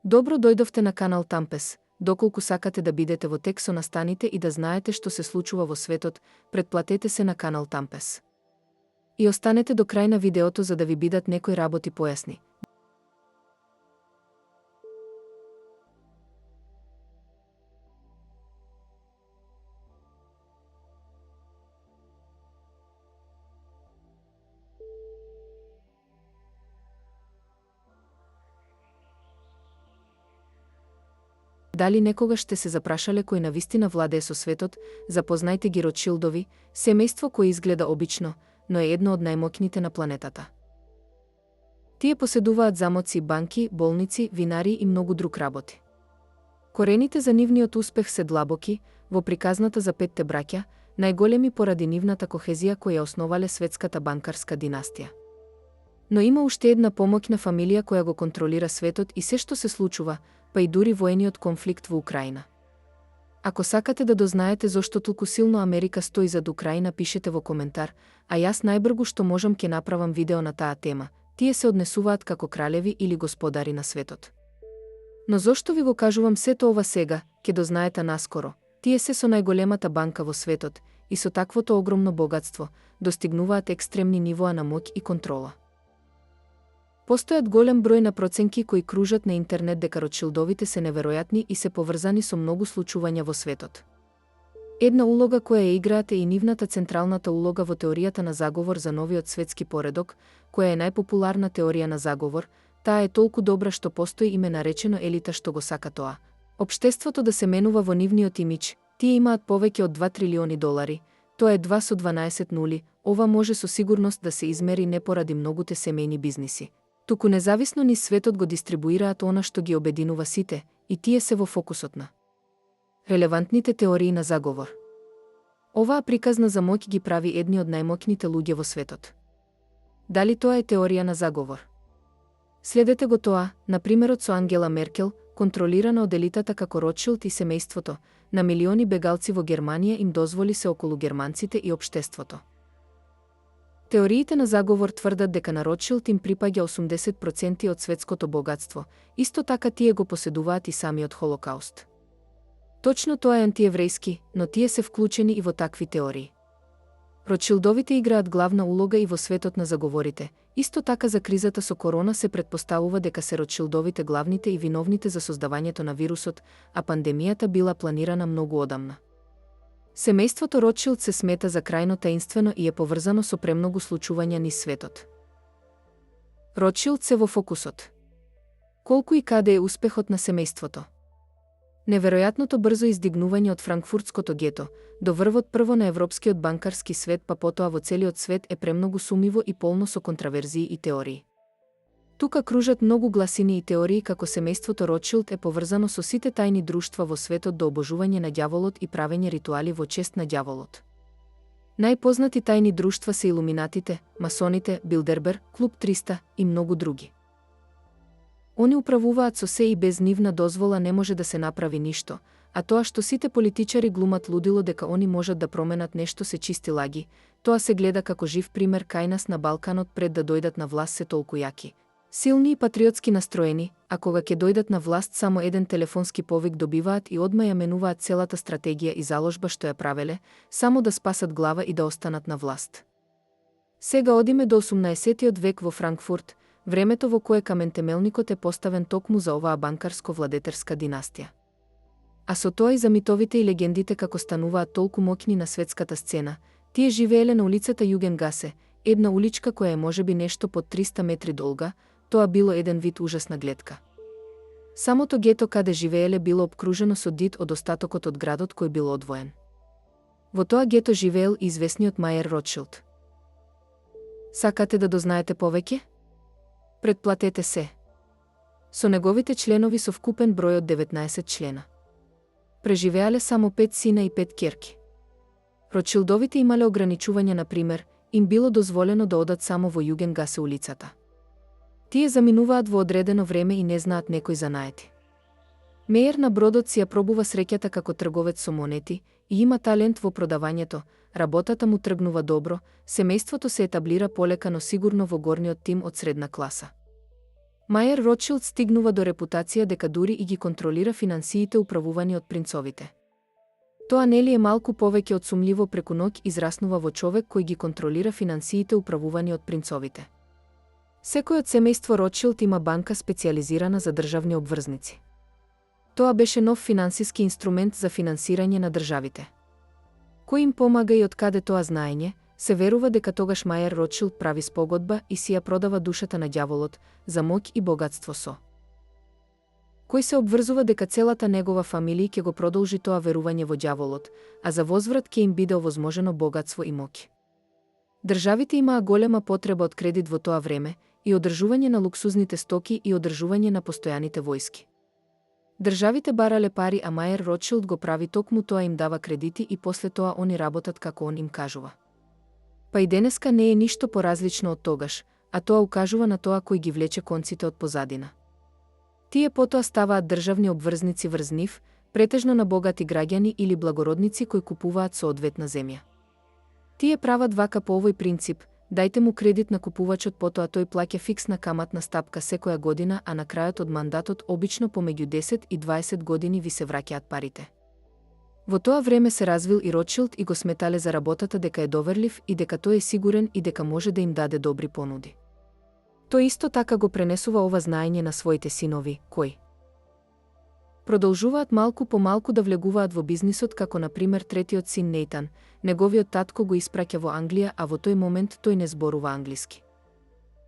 Добро дојдовте на канал Тампес. Доколку сакате да бидете во тек со настаните и да знаете што се случува во светот, претплатете се на канал Тампес. И останете до крај на видеото за да ви бидат некои работи појасни. Дали некогаш сте се запрашале кој навистина владее со светот, запознајте ги Ротшилдови, семејство кое изгледа обично, но е едно од најмоќните на планетата. Тие поседуваат замоци, банки, болници, винари и многу друг работи. Корените за нивниот успех се длабоки, во приказната за петте браќа, најголеми поради нивната кохезија која основале светската банкарска династија. Но има уште една помоќна фамилија која го контролира светот и се што се случува, па и дури воениот конфликт во Украина. Ако сакате да дознаете зошто толку силно Америка стои зад Украина, пишете во коментар, а јас најбргу што можам ќе направам видео на таа тема. Тие се однесуваат како кралеви или господари на светот. Но зошто ви го кажувам сето ова сега, ќе дознаете наскоро. Тие се со најголемата банка во светот и со таквото огромно богатство достигнуваат екстремни нивоа на моќ и контрола. Постојат голем број на проценки кои кружат на интернет дека Ротшилдовите се неверојатни и се поврзани со многу случувања во светот. Една улога која ја играат е и нивната централната улога во теоријата на заговор за новиот светски поредок, која е најпопуларна теорија на заговор. Таа е толку добра што постои име наречено елита што го сака тоа. Општеството да се менува во нивниот имидж, тие имаат повеќе од 2 трилиони долари, тоа е 2 со 12 нули, ова може со сигурност да се измери не поради многуте семејни бизниси. Туку независно низ светот го дистрибуираат она што ги обединува сите, и тие се во фокусот на релевантните теории на заговор. Оваа приказна за моќ ги прави едни од најмоќните луѓе во светот. Дали тоа е теорија на заговор? Следете го тоа, на примерот со Ангела Меркел, контролирана од елитата како Ротшилд и семејството, на милиони бегалци во Германија им дозволи се околу германците и општеството. Теориите на заговор тврдат дека на Ротшилд им припаѓа 80% од светското богатство, исто така тие го поседуваат и самиот Холокауст. Точно тоа е антиеврејски, но тие се вклучени и во такви теории. Ротшилдовите играат главна улога и во светот на заговорите. Исто така за кризата со корона се претпоставува дека се Ротшилдовите главните и виновните за создавањето на вирусот, а пандемијата била планирана многу одамна. Семејството Ротшилд се смета за крајно таинствено и е поврзано со премногу случувања низ светот. Ротшилд се во фокусот. Колку и каде е успехот на семејството? Неверојатното брзо издигнување од франкфуртското гето, до врвот прво на европскиот банкарски свет па потоа во целиот свет е премногу сумиво и полно со контраверзии и теории. Тука кружат многу гласини и теории како семејството Ротшилд е поврзано со сите тајни друштва во светот до обожување на ѓаволот и правење ритуали во чест на ѓаволот. Најпознати тајни друштва се илуминатите, масоните, Билдербер, Клуб 300 и многу други. Они управуваат со се и без нивна дозвола не може да се направи ништо, а тоа што сите политичари глумат лудило дека они можат да променат нешто се чисти лаги, тоа се гледа како жив пример кај нас на Балканот пред да дојдат на власт се толку јаки. Силни и патриотски настроени, а кога ќе дојдат на власт само еден телефонски повик добиваат и одма ја менуваат целата стратегија и заложба што ја правеле, само да спасат глава и да останат на власт. Сега одиме до 18-тиот век во Франкфурт, времето во кое каментемелникот е поставен токму за оваа банкарско-владетерска династија. А со тоа и за митовите и легендите како стануваат толку моќни на светската сцена, тие живееле на улицата Југенгасе, една уличка која е можеби нешто под 300 метри долга. Тоа било еден вид ужасна гледка. Самото гето каде живееле било обкружено со дид од остатокот од градот кој бил одвоен. Во тоа гето живеел и известниот Мајер Ротшилд. Сакате да дознаете повеќе? Претплатете се. Со неговите членови со вкупен број од 19 члена. Преживеале само 5 сина и 5 ќерки. Ротшилдовите имале ограничувања, на пример, им било дозволено да одат само во Југенгасе улицата. Тие заминуваат во одредено време и не знаат некој занаети. Мејер на бродот си ја пробува среќата како трговец со монети и има талент во продавањето, работата му тргнува добро, семејството се етаблира полека но сигурно во горниот тим од средна класа. Мајер Ротшилд стигнува до репутација дека дури и ги контролира финансиите управувани од принцовите. Тоа нели е малку повеќе од сумливо преку ноќ израснува во човек кој ги контролира финансиите управувани од принцовите. Секој од семејство Ротшилд има банка специјализирана за државни обврзници. Тоа беше нов финансиски инструмент за финансирање на државите. Кој им помага и од каде тоа знаење, се верува дека тогаш Мајер Ротшилд прави спогодба и си ја продава душата на ѓаволот за моќ и богатство со кој се обврзува дека целата негова фамилија ќе го продолжи тоа верување во ѓаволот, а за возврат ќе им биде овозможено богатство и моќ. Државите имаа голема потреба од кредит во тоа време и одржување на луксузните стоки и одржување на постојаните војски. Државите барале пари, а Мајер Ротшилд го прави токму тоа, им дава кредити и после тоа они работат како он им кажува. Па и денеска не е ништо поразлично од тогаш, а тоа укажува на тоа кој ги влече конците од позадина. Тие потоа ставаат државни обврзници врз нив, претежно на богати граѓани или благородници кои купуваат соодветна земја. Тие прават вака по овој принцип: дајте му кредит на купувачот, потоа тој плаќа фиксна каматна стапка секоја година, а на крајот од мандатот, обично помеѓу 10 и 20 години, ви се враќаат парите. Во тоа време се развил и Ротшилд и го сметале за работата дека е доверлив и дека тој е сигурен и дека може да им даде добри понуди. Тој исто така го пренесува ова знаење на своите синови, кои продолжуваат малку по малку да влегуваат во бизнисот, како на пример третиот син Нейтан. Неговиот татко го испраќа во Англија, а во тој момент тој не зборува англиски.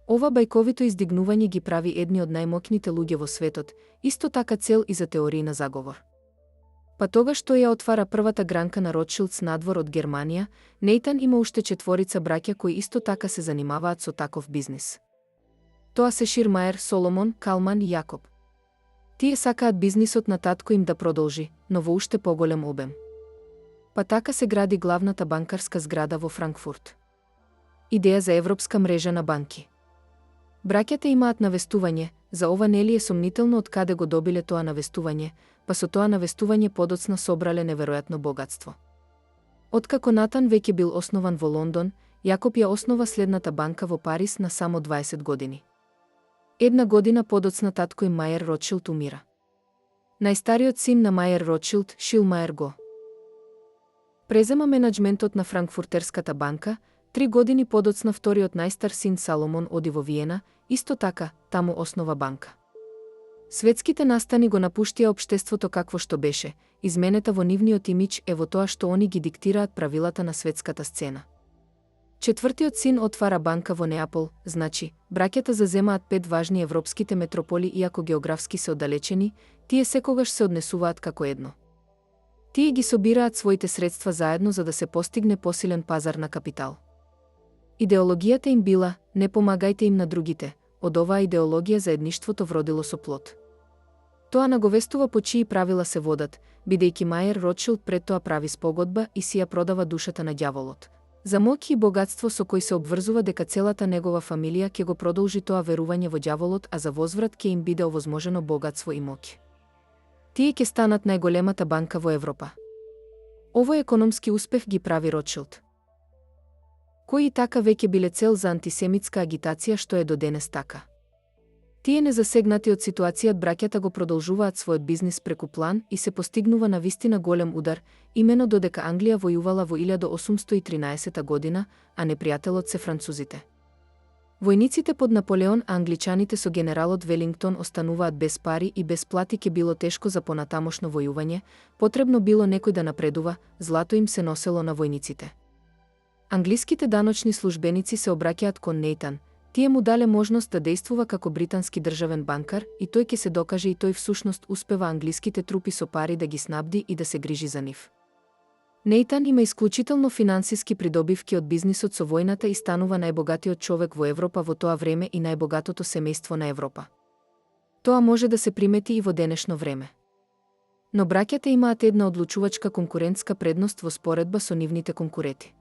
Ова бајковито издигнување ги прави едни од најмоќните луѓе во светот, исто така цел и за теории на заговор. Па тогаш тој ја отвара првата гранка на Ротшилдс надвор од Германија. Нейтан има уште 4 браќа кои исто така се занимаваат со таков бизнис. Тоа се Ширмаер, Соломон, Калман и Јакоб. Тие сакаат бизнисот на татко им да продолжи, но во уште поголем обем. Па така се гради главната банкарска зграда во Франкфурт. Идеја за европска мрежа на банки. Браќата имаат навестување, за ова нели е сомнително од каде го добиле тоа навестување, па со тоа навестување подоцна собрале неверојатно богатство. Откако Натан веќе бил основан во Лондон, Јакоб ја основа следната банка во Париз на само 20 години. Една година подоцна татко им Мајер Ротшилд умира. Најстариот син на Мајер Ротшилд, Шилмаер, го презема менаџментот на Франкфуртерската банка. 3 години подоцна вториот најстар син Саломон оди во Виена, исто така, таму основа банка. Светските настани го напуштија општеството какво што беше, изменета во нивниот имидж е во тоа што они ги диктираат правилата на светската сцена. Четвртиот син отвара банка во Неапол, значи, браќата заземаат 5 важни европските метрополи, иако географски се оддалечени, тие секогаш се однесуваат како едно. Тие ги собираат своите средства заедно за да се постигне посилен пазар на капитал. Идеологијата им била: не помагајте им на другите. Од оваа идеологија заедништвото вродило со плод. Тоа наговестува по чии правила се водат, бидејќи Мајер Ротшилд пред тоа прави спогодба и си ја продава душата на ѓаволот. За моќ и богатство со кој се обврзува дека целата негова фамилија ќе го продолжи тоа верување во ѓаволот, а за возврат ќе им биде овозможено богатство и моќ. Тие ќе станат најголемата банка во Европа. Овој економски успех ги прави Ротшилд, кои и така веќе биле цел за антисемитска агитација, што е до денес така. Тие незасегнати од ситуацијат браќата го продолжуваат својот бизнис преку план и се постигнува на вистина голем удар, имено додека Англија војувала во 1813 година, а непријателот се французите. Војниците под Наполеон, а англичаните со генералот Велингтон остануваат без пари и без плати, ке било тешко за понатамошно војување, потребно било некој да напредува, злато им се носело на војниците. Англиските даночни службеници се обраќаат кон Нейтан. Тие му дале можност да действува како британски државен банкар и тој ќе се докаже и тој всушност успева англиските трупи со пари да ги снабди и да се грижи за нив. Нейтан има исклучително финансиски придобивки од бизнисот со војната и станува најбогатиот човек во Европа во тоа време и најбогатото семејство на Европа. Тоа може да се примети и во денешно време. Но браќата имаат една одлучувачка конкурентска предност во споредба со нивните конкуренти.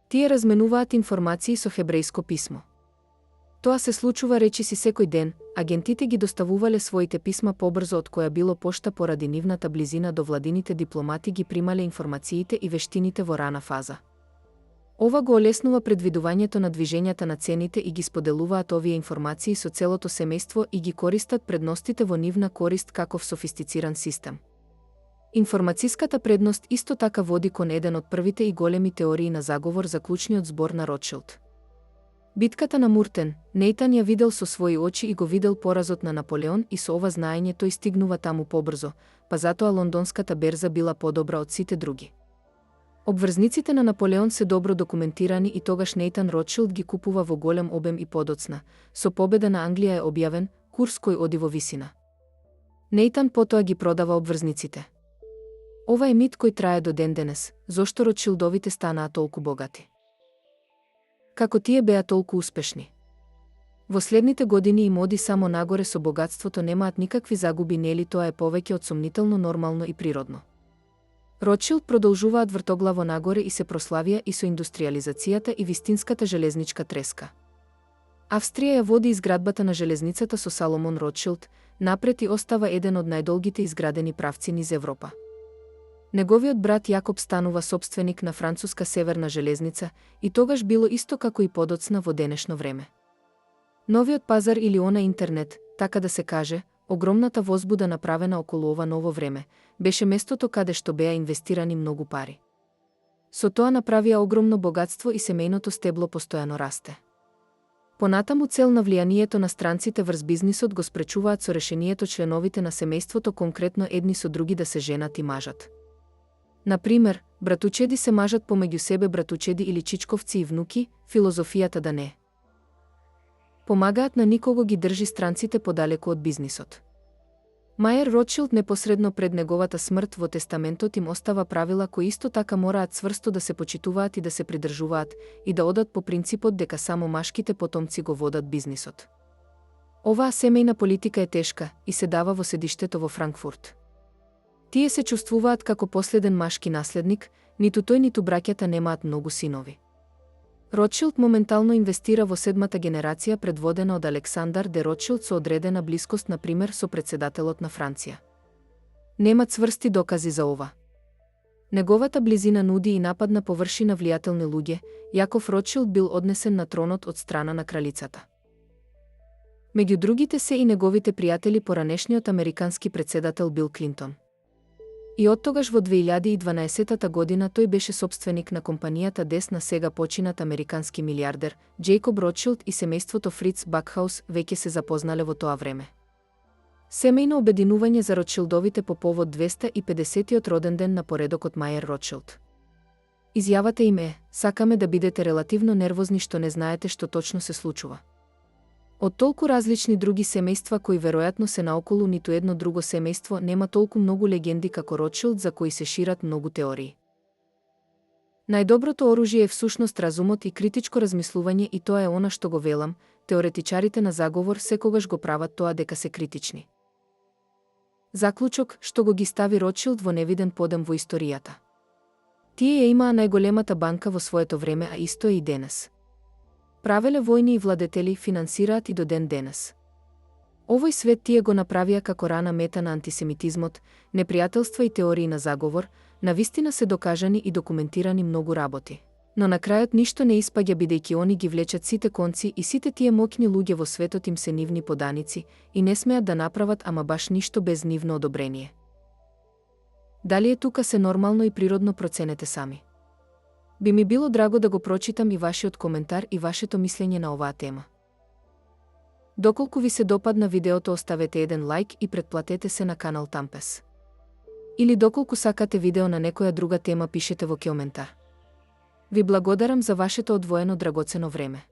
Тие разменуваат информации со хебрејско писмо. Тоа се случува речиси секој ден, агентите ги доставувале своите писма побрзо од која било пошта поради нивната близина до владините дипломати ги примале информациите и вештините во рана фаза. Ова го олеснува предвидувањето на движењата на цените и ги споделуваат овие информации со целото семејство и ги користат предностите во нивна корист каков софистициран систем. Информацијската предност исто така води кон еден од првите и големи теории на заговор за клучниот збор на Ротшилд. Битката на Муртен, Нејтан ја видел со своји очи и го видел поразот на Наполеон и со ова знаење тој стигнува таму побрзо, па затоа лондонската берза била подобра од сите други. Обврзниците на Наполеон се добро документирани и тогаш Нејтан Ротшилд ги купува во голем обем и подоцна. Со победа на Англија е објавен курс кој оди во висина. Нејтан потоа ги продава обврзниците. Ова е мит кој трае до ден денес, зошто Ротшилдовите станаа толку богати. Како тие беа толку успешни? Во следните години им оди само нагоре со богатството, немаат никакви загуби, нели тоа е повеќе од сомнително нормално и природно. Ротшилд продолжуваат вртоглаво нагоре и се прославија и со индустриализацијата и вистинската железничка треска. Австрија ја води изградбата на железницата со Саломон Ротшилд, напред и остава еден од најдолгите изградени правци низ Европа. Неговиот брат Јакоб станува сопственик на француска северна железница и тогаш било исто како и подоцна во денешно време. Новиот пазар или она интернет, така да се каже, огромната возбуда направена околу ова ново време, беше местото каде што беа инвестирани многу пари. Со тоа направија огромно богатство и семејното стебло постојано расте. Понатаму цел на влијанието на странците врз бизнисот го спречуваат со решението членовите на семејството конкретно едни со други да се женат и мажат. Например, братучеди се мажат помеѓу себе, братучеди или чичковци и внуки, филозофијата да не помагаат на никого, ги држи странците подалеку од бизнисот. Мајер Ротшилд непосредно пред неговата смрт во тестаментот им остава правила кои исто така мораат цврсто да се почитуваат и да се придржуваат и да одат по принципот дека само машките потомци го водат бизнисот. Оваа семејна политика е тешка и се дава во седиштето во Франкфурт. Тие се чувствуваат како последен машки наследник, ниту тој ниту браќата немаат многу синови. Ротшилд моментално инвестира во седмата генерација предводена од Александар де Ротшилд со одредена блискост, например, со претседателот на Франција. Нема цврсти докази за ова. Неговата близина нуди и напад на површина влијателни луѓе. Јаков Ротшилд бил однесен на тронот од страна на кралицата. Меѓу другите се и неговите пријатели поранешниот американски претседател Бил Клинтон. И оттогаш во 2012 година тој беше сопственик на компанијата Дес на сега починат американски милијардер Џејкоб Ротшилд и семејството Фриц Бакхаус веќе се запознале во тоа време. Семејно обединување за Ротшилдовите по повод 250-тиот роден ден на поредокот Мајер Ротшилд. Изјавата им е: сакаме да бидете релативно нервозни што не знаете што точно се случува. Од толку различни други семејства кои веројатно се наоколу, ниту едно друго семејство нема толку многу легенди како Ротшилд за кои се шират многу теории. Најдоброто оружје е всушност разумот и критичко размислување, и тоа е она што го велам, теоретичарите на заговор секогаш го прават тоа дека се критични. Заклучок што го ги стави Ротшилд во невиден подем во историјата. Тие ја имаа најголемата банка во своето време, а исто е и денес. Правеле војни и владетели, финансираат и до ден денес. Овој свет тие го направија како рана мета на антисемитизмот, непријателства и теории на заговор, навистина се докажани и документирани многу работи. Но на крајот ништо не испаѓа, бидејќи они ги влечат сите конци и сите тие моќни луѓе во светот им се нивни поданици и не смеат да направат ама баш ништо без нивно одобрение. Дали е тука се нормално и природно, проценете сами. Би ми било драго да го прочитам и вашиот коментар и вашето мислење на оваа тема. Доколку ви се допадна видеото, оставете еден лайк и претплатете се на канал Тампес. Или доколку сакате видео на некоја друга тема, пишете во коментар. Ви благодарам за вашето одвоено драгоцено време.